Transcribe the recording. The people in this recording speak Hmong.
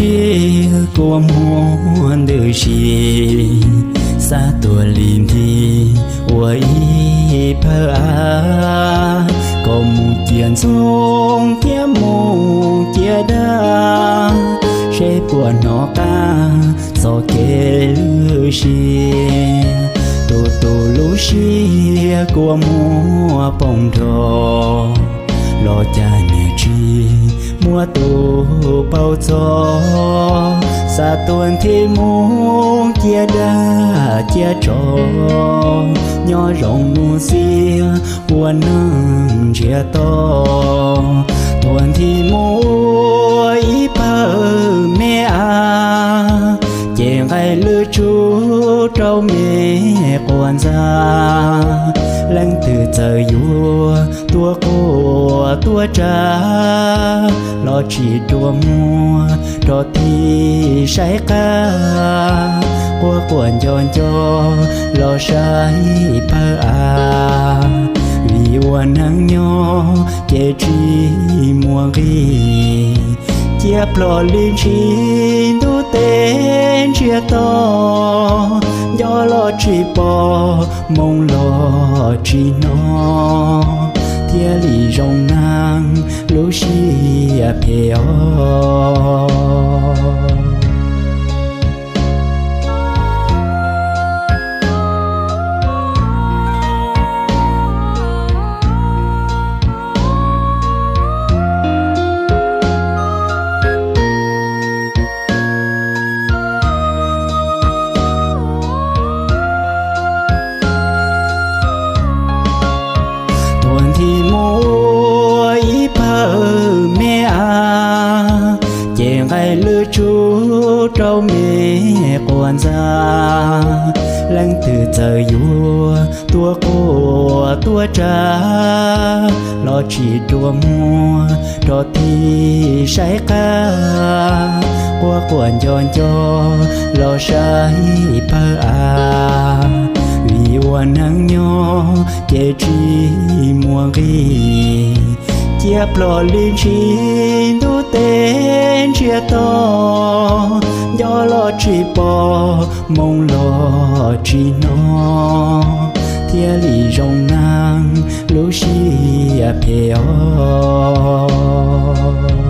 Siab kua muag ntws si, xav tuaj li nthi ua ib pawg av. Koj mus cia ntxoov thiab mus cia dag, seb puas hnov qab txoj kev lwj siab. Tus tus lub siab kua muag poob nrho, los cas niam tsis muab tus paub txog. Xav tuaj nthi mus cia dag cia tsov, nyob zoo mus xiab ua neeg ntsiag to. Tuaj nthi mus ua ib pawg me av, ces nqaij lwj tsum rau me quas ntxa. Leej twg txawm yuav tuaj quaj tuaj tsav, los tsis rua muag rau thib saib qab. Quaj quaj nco nco los saib pawg av, vim ua neeg nyob ces tsis muaj nqis. Cia plho li ntsis ntuj teb ntsiag to, nco los tsis pom, moo los tsis hnov, thiaj li zoo neeg lub siab phem os. Tuaj nthi mus ua ib pawg me av, ces nqaij lwj tsum rau me quas ntxa. Leej twg txawm yuav tuaj quaj tuaj tsav, los tsis rua muag rau thib saib qab. Quaj quaj nco nco los saib pawg av, vim ua neeg nyob ces tsis muaj nqis. Cia plho li ntsis ntuj teb ntsiag to, nco los tsis pom, moo los tsis hnov, thiaj li zoo neeg lub siab phem os.